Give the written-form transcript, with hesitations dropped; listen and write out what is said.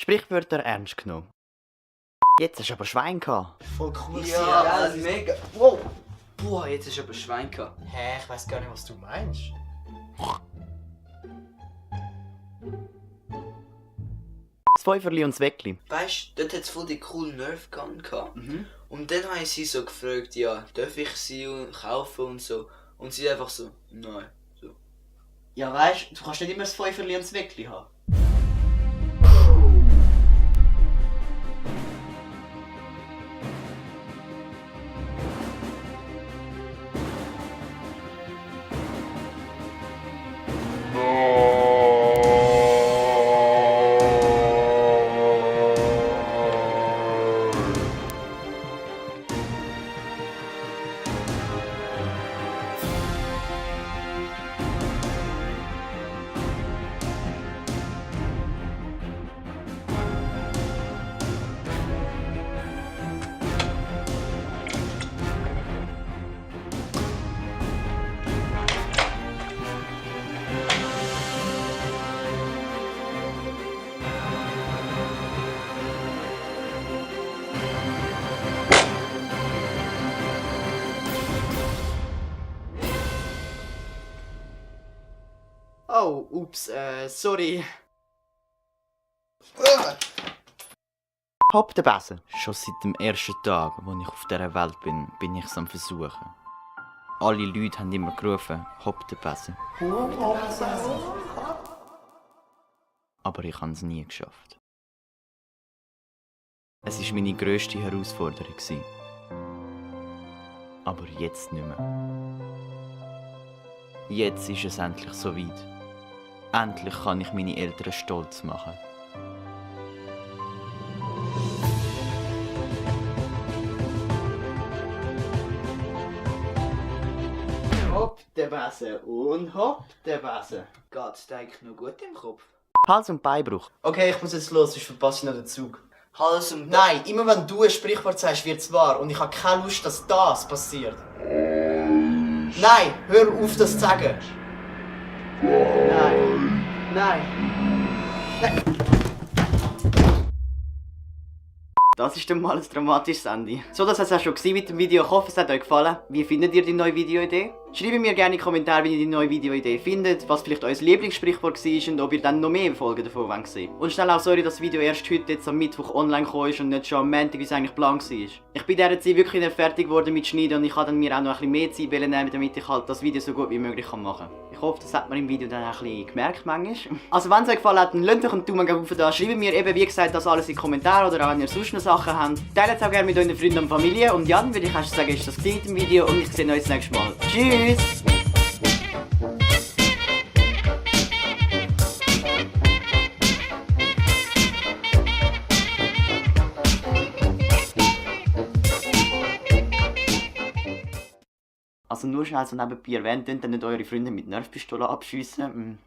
Sprichwörter ernst genommen. Jetzt hast du aber Schwein gehabt. Voll cool. Ja, das ist mega. Wow! Boah, jetzt hast du aber Schwein gehabt. Hä, ich weiß gar nicht, was du meinst. Das Pfeiferli und das Weckli. Weißt du, dort hat es voll die coolen Nerf Gun gehabt. Und dann habe ich sie so gefragt, ja, darf ich sie kaufen und so. Und sie einfach so, nein. So. Ja, weißt du, kannst nicht immer das Pfeiferli und das Weckli haben. Oh, ups, sorry. Hopp der Besen. Schon seit dem ersten Tag, wo ich auf dieser Welt bin, bin ich es am Versuchen. Alle Leute haben immer gerufen, Hopp der Besen. Aber ich habe es nie geschafft. Es war meine grösste Herausforderung. Aber jetzt nicht mehr. Jetzt ist es endlich soweit. Endlich kann ich meine Eltern stolz machen. Hopp der Besen und hopp der Besen. Geht's dir eigentlich noch gut im Kopf? Hals- und Beinbruch. Okay, ich muss jetzt los, sonst verpasse ich noch den Zug. Hals und Nein, immer wenn du ein Sprichwort sagst, wird's wahr. Und ich habe keine Lust, dass das passiert. Nein, hör auf, das zu sagen. Nein. Nein. Das ist dann mal ein dramatisches Ende. So, das war es auch schon mit dem Video. Ich hoffe, es hat euch gefallen. Wie findet ihr die neue Videoidee? Schreibt mir gerne in die Kommentare, wie ihr die neue Videoidee findet, was vielleicht euer Lieblingssprichwort war und ob ihr dann noch mehr Folgen davon wollt. Und schnell auch sorry, dass das Video erst heute, jetzt am Mittwoch, online gekommen ist und nicht schon am Montag, wie es eigentlich geplant war. Ich bin in dieser Zeit wirklich nicht fertig geworden mit Schneiden und ich habe dann mir auch noch ein bisschen mehr Zeit nehmen, damit ich halt das Video so gut wie möglich machen kann. Ich hoffe, das hat man im Video dann auch ein bisschen gemerkt manchmal. Also wenn es euch gefallen hat, dann lasst euch einen Daumen hoch da. Schreibt mir eben, wie gesagt, das alles in die Kommentare oder auch wenn ihr sonst noch Sachen habt. Teilt es auch gerne mit euren Freunden und Familie. Und Jan, würde ich erst sagen, ist das mit dem Video und ich sehe euch das nächste Mal. Tschüss! Also nur schnell so nebenbei erwähnt, dann nicht eure Freunde mit Nerfpistolen abschiessen.